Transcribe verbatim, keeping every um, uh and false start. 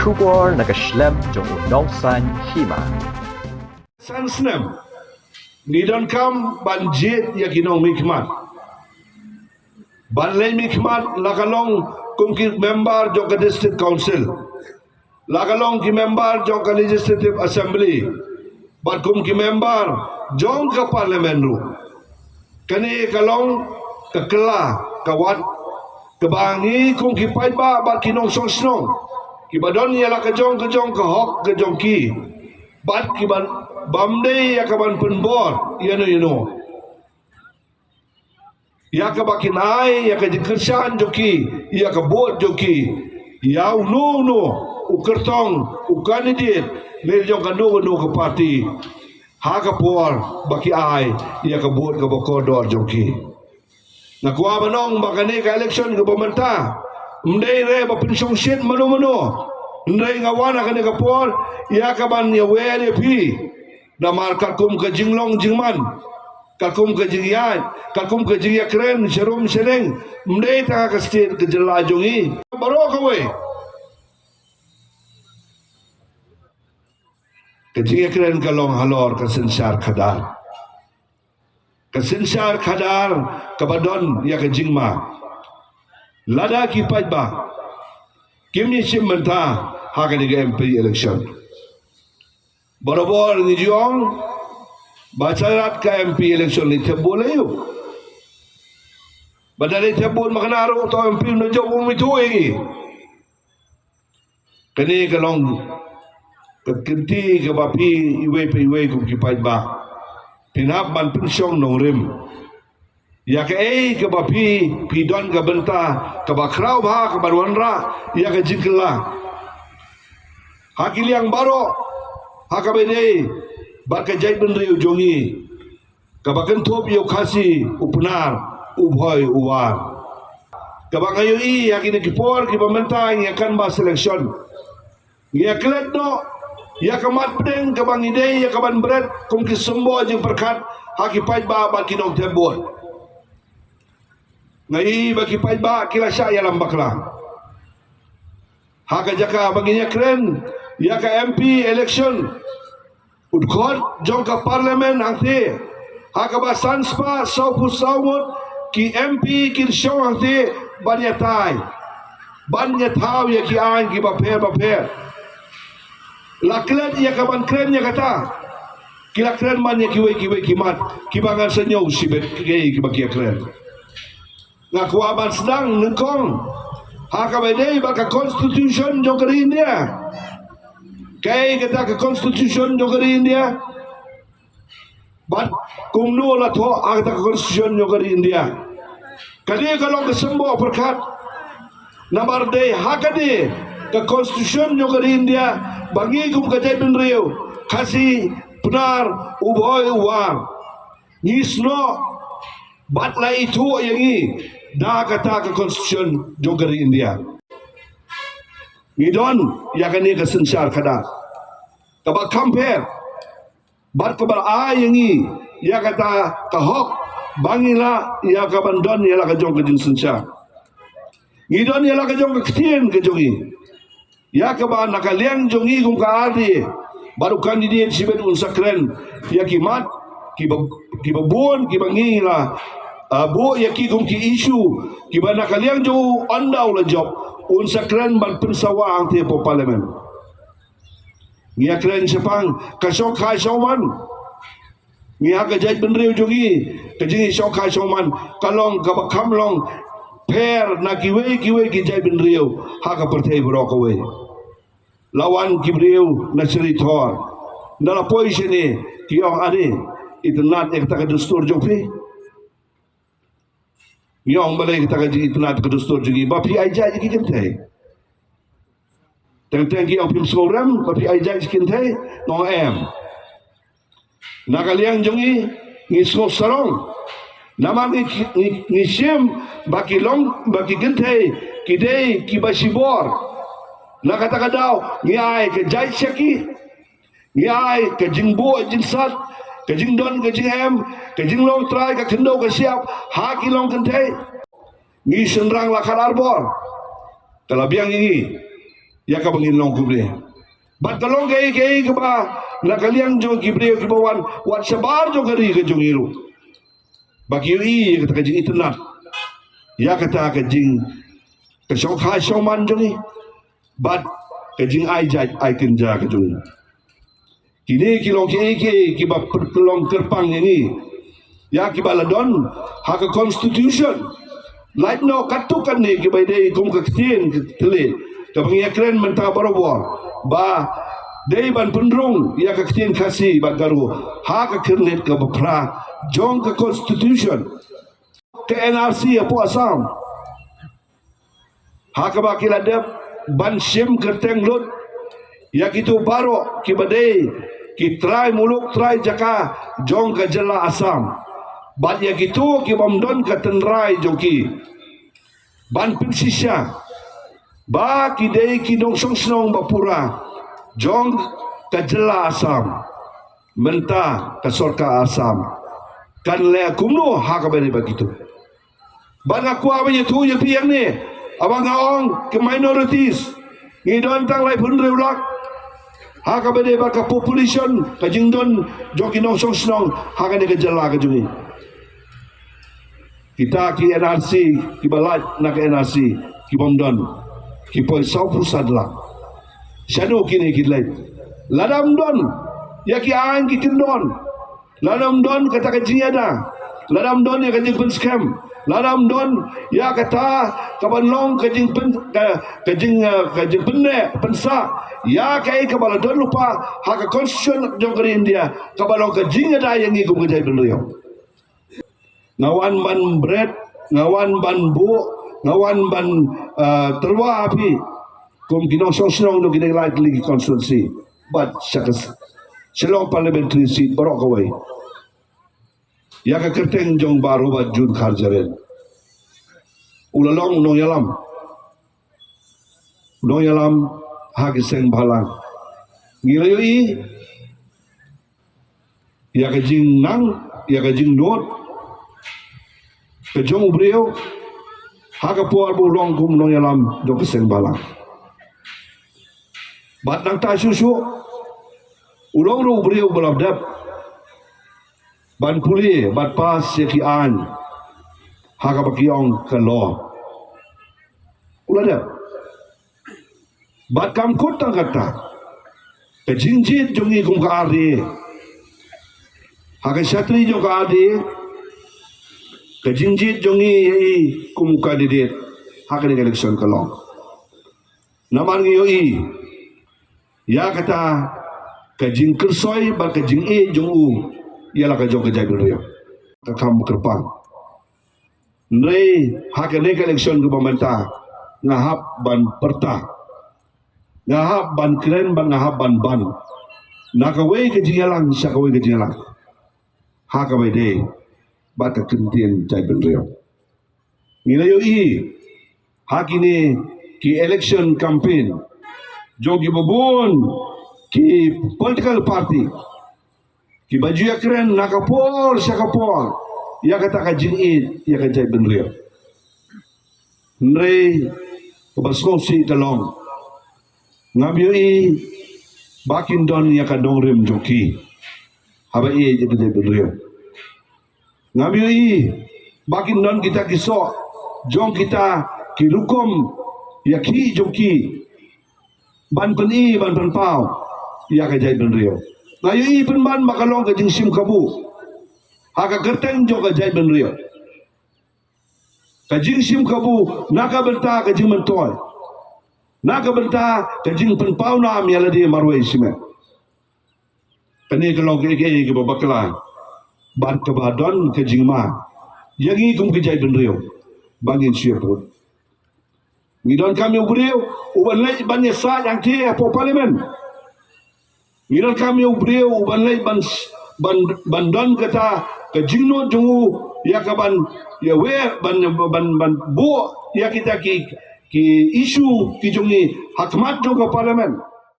Khubor na ka shlem jong u nongsan hima. San snem ngi donkam ban jied ïa ki nongmihkhmat ban leit mihkhmat, la ka long kum ki member jong ka District Council, la ka long ki member jong ka Legislative Assembly, bad kum ki member jong ka Parliament ruh. Kane ka long ka kylla ka wat kaba ngi kum ki paidbah bad ki nongshong shnong kiba don ïa la ka jong ka jong ka hok ka jong ki, bad kiba bam dei ïa kaban pynbor ïano ïano ïa kaba kin ai ïa ka jingkyrshan jong ki ïa ka vote jong ki ïa uno uno u kyrtong, u candidate ne jong kano kano ka party, ha ka por ba ki ai ïa ka vote kaba kordor jong ki. Nga kwah ban ong ba kane ka election kaba mynta ym dei re ba pynshongshit mano mano, hynrei nga wan ha kane ka por ïa kaban ïawer ïa phi. Namar katkum ka jinglong jingman, katkum ka jingïaid, katkum ka jingïakren sharum shaneng, ym dei tang ha ka state, ka jylla jong ngi, baroh kawei. Ka jingïakren ka long halor ka synshar khadar. Ka synshar khadar kaba don ïa ka jingma. Lada ki paidbah kim ïashim bynta ha kane ka M P election, barabor ngi ju ong ba sharat ka M P election leit thep vote lei u. Ba da leit thep vote ma kane ruh, uto M P un da jop, um ithuh ïa ngi. Kane ka long ka kynti kaba phi iwei pa iwei kum ki paidbah phin hap ban pynshong nongrim ïa kaei kaba phi, phi don ka bynta kaba khraw bha kaban wanrah ïa ka jingkylla ha ki liang baroh, ha kaba ïadei bad ka jaitbynriew jong ngi, kaba kynthup ïa u Khasi, u Pnar, u Bhoi, u War. Kaba nga ïohi ha kine ki por kiba mynta ngi ïa canvass election, ngi ïa klet noh ïa ka mat pdeng kaba ngi dei ïa kaban bret kum ki symboh jingpyrkhat ha ki paidbah bad ki nongthep vote. Nga ïohi ba ki paidbah ki la shah ïalam bakla ha ka jaka ba ngin ïakren ïa ka M P election. U dkhot jong ka Parliament hangtei, ha kaba san spah sawphew saw ngut ki M P kin shong hangtei ban ïatai, ban ïathaw ïa ki aiñ kiba pher bapher. La klet ïa kaban kren ïa kata, ki la kren man ïa kiwei kiwei ki mat kiba ngan sa ñiew shibit kiei kiba ki ïakren. Nga kwah ban sdang nyngkong ha kaba ïadei bad ka constitution jong ka ri India. Kaei kata ka constitution jong ka ri India? Bad kumno la thoh ha kata ka constitution jong ka ri India? Kane ka long ka symboh pyrkhat. Namar dei ha kane ka constitution jong ka ri India ba ngi kum ka jaitbynriew Khasi, Pnar, u Bhoi, u War, ngi snoh bad la ithuh ïa ngi da kata ka constitution jong ka ri India. Ngi don ïa kane ka synshar khadar kaba kham pher bad kaba ai ïa ngi ïa kata ka hok ba ngi lah ïa kaban don ïa la ka jong ka jingsynshar. Ngi don ïa la ka jong ka ktien ka jong ngi. Ïa kaba na ka liang jong ngi kum ka R D A bad u candidate shibit un sa kren ïa ki mat kiba, kiba bun kiba ngi la, ah, buh ïa ki kum ki issue kiba na ka liang jong u ynda u la jop un sa kren ban pynsawa hangtei hapoh Parliament. Ngi ïa kren shaphang ka shongkha shongman. Ngi ha ka jaitbynriew jong ngi, ka jingïashongkha shongman ka long kaba kham long pher na kiwei kiwei ki jaitbynriew ha ka pyrthei baroh kawei. La wan ki briew na Shirithor, ynda la poi shane ki ong, ani, itynnad ïa kata ka dustur jong phi? Ngi ong, balei kata ka jingitynnad ka dustur jong ngi? Ba phi ai jait ïa ki kynthei. Teng teng ki ong, phim sngewrem ba phi ai jait ïa ki kynthei? Nga ong, em. Na ka liang jong ngi, ngi sngewsarong. Namar ngi, ngi, ngi shim ba ki long, ba ki kynthei ki dei kiba shibor. Na kata ka daw ngi ai ka jait sha ki. Ngi ai ka jingbuh jingsat, ka jingdon ka jingem, ka jinglong trai, ka khyndew ka shyiap ha ki long kynthei. Ngi shynrang la khatar bor. Te la biang ïa ngi. ïa kaba ngin long kumne. Bad ka long kaei kaei kaba na ka liang jong ki briew kiba wan wat shabar jong ka ri ka jong ngi ruh, ba ki ïohi ïa kata ka jingitynnad ïa kata ka jing, ka shongkha shongman jong ngi bad ka jingai jait ai kynja ka jong ngi. Kine ki long kiei kiei kiba pynlong kyrpang ïa ngi, ïa kiba la don ha ka constitution. Lait noh katto katne kiba dei kum ka ktien ka thylliej kaba ngi ïakren mynta barabor, ba dei ban pynrung ïa ka ktien Khasi bad Garo ha ka kyrnit kaba phra jong ka constitution. Ka N R C hapoh Assam, ha kaba ki la dep ban shim kyrteng lut ïa kito baroh kiba dei ki trai muluk trai jaka jong ka jylla Assam, bad ïa kito kibym don ka tynrai jong ki, ban pynshisha ba ki dei ki nongshong shnong ba pura jong ka jylla Assam. Mynta ka sorkar Assam kan leh kumno ha kaba dei bad kito? Bad nga kwah ban ïathuh ïa phi hangne, haba nga ong ki minorities, ngi don tang laiphew hynriew lak ha kaba dei bad ka population, ka jingdon jong ki nongshong shnong ha kane ka jylla ka jong ngi. Kita ki N R C, kiba lait na ka N R C, kibym don, ki poi sawphew san lak. Shano kine ki leit? Lada ym don ïa ki aiñ ki kyndon, lada ym don kata ka jingïada, lada ym don ïa ka jingpynskhem, lada ym don ïa kata kaban long ka jingpyn, ka, ka jing, eh, ka jingpynneh pynsah ïa kaei kaba la don lypa ha ka constitution jong ka ri India, kaba long ka jingïada ïa ngi kum ka jaitbynriew. Nga wan ban bret, nga wan ban buh, nga wan ban, eh, tyrwa ha phi kum ki nongshong shnong jong kine ki lai tylli ki constituency bad sha ka Shillong parliamentary seat baroh kawei. Ïa ka kyrteng jong Bah Robert June Kharjaren, u la long u nongïalam, u nongïalam ha ki seng bhalang. Ngi la ïohi ïa ka jingnang, ïa ka jingnud ka jong u briew ha ka por ba u long kum u nongïalam jong ka seng bhalang. Bad nangta shuh shuh u long ruh u briew ba la dep ban pule bad pass ïa ki aiñ ha kaba ki ong ka law. U la dep. Bad kam kut tang kata, ka jingjied jong ngi kum ka R D A, ha ka shatri jong ka R D A, ka jingjied jong ngi ïa i kum u candidate ha kane ka election ka long. Namar ngi ïohi ïa kata ka jingkyrsoi bad ka jingïeit jong u ïa la ka jong ka jaitbynriew. Ka kam kyrpang. Hynrei ha kane ka election kaba mynta nga hap ban pyrta, nga hap ban kren bad nga hap ban ban na kawei ka jingïalang sha kawei ka jingïalang ha kaba ïadei bad ka ktien jaitbynriew. Ngi la ïohi ha kine ki election campaign jong kiba bun ki political party kiba ju ïakren na ka por sha ka por ïa kata ka jingïeit ïa ka jaitbynriew. Hynrei kaba sngewsih ka long, ngam ïohi ba kin don ïa ka nongrim jong ki haba ïeit ïa ka jaitbynriew. Ngam ïohi ba kin don kita ki soh jong kita ki rukom ïa ki jong ki ban pyni ban pynpaw ïa ka jaitbynriew. Nga ïohi pynban ba ka long ka jingshim kabu ha ka kyrteng jong ka jaitbynriew. Ka jingshim kabu na ka bynta ka jingmyntoi, na ka bynta ka jingpynpaw nam ïa lade marwei shimet. Kane ka long kaei kaei kaba bakla bad kaba don ka jingma ïa ngi kum ka jaitbynriew ba ngin shu ïa pud. Ngi donkam ïa u briew uban leit ban ïasaid hangtei hapoh parliament. Ngi donkam ïa u briew uban leit ban, ban, ban don kata ka jingnud jong u ïa kaban ïa wer ban, ban, ban buh ïa kita ki, ki issue ki jong ngi ha khmat jong ka parliament.